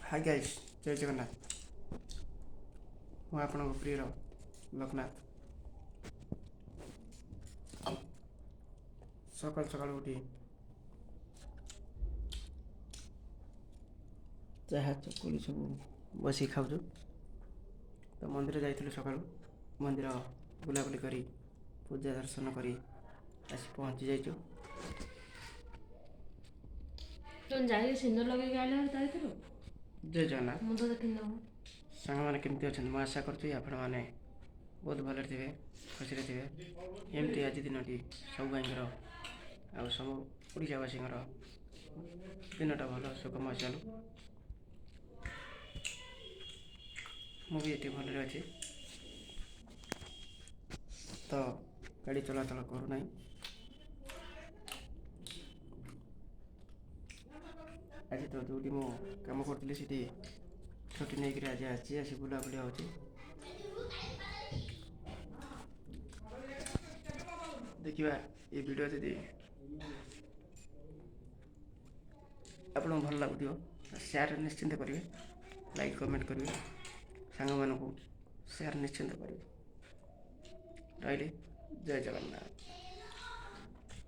High guys, ଜୟ ଜଗନ୍ନାଥ। ମୁଁ ଆପଣଙ୍କ ପ୍ରିୟର ଲୋକନାଥ। ସକାଳୁ ସକାଳୁ ଉଠି ଚାହା ଚକୁଳି ସବୁ ବସିକି ଖାଉଛୁ। ତ ମନ୍ଦିର ଯାଇଥିଲୁ ସକାଳୁ, ମନ୍ଦିର ବୁଲାବୁଲି କରି ପୂଜା ଦର୍ଶନ କରି ଆସି ପହଞ୍ଚି ଯାଇଛୁ। ଯାଇକି ସିନ୍ଦୁର ଲଗେଇକି ଆଇଲ ତା ଭିତରୁ। ଜୟ ଜଗନ୍ନାଥ। ମୁଁ ତ ଦେଖିନି। ସାଙ୍ଗମାନେ, କେମିତି ଅଛନ୍ତି? ମୁଁ ଆଶା କରୁଛି ଆପଣମାନେ ବହୁତ ଭଲରେ ଥିବେ, ଖୁସିରେ ଥିବେ। ଏମିତି ଆଜି ଦିନଟି ସବୁ ଭାଇଙ୍କର ଆଉ ସବୁ ଓଡ଼ିଶାବାସୀଙ୍କର ଦିନଟା ଭଲ ସୁଖମୟ ଚାଲୁ। ମୁଁ ବି ଏଠି ଭଲରେ ଅଛି। ତ ଗାଡ଼ି ଚଳାଚଳ କରୁନାହିଁ। ଆଜି ତ ଯେଉଁଠି ମୁଁ କାମ କରୁଥିଲି, ସେଠି ଛୁଟି ନେଇକରି ଆଜି ଆସିଛି। ଆସି ବୁଲାବୁଲି ହେଉଛି। ଦେଖିବା, ଏ ଭିଡ଼ିଓ ଯଦି ଆପଣଙ୍କୁ ଭଲ ଲାଗୁଥିବ, ସେୟାର ନିଶ୍ଚିନ୍ତ କରିବେ, ଲାଇକ୍ କମେଣ୍ଟ କରିବେ, ସାଙ୍ଗମାନଙ୍କୁ ସେୟାର ନିଶ୍ଚିନ୍ତ କରିବେ। ରହିଲି, ଜୟ ଜଗନ୍ନାଥ।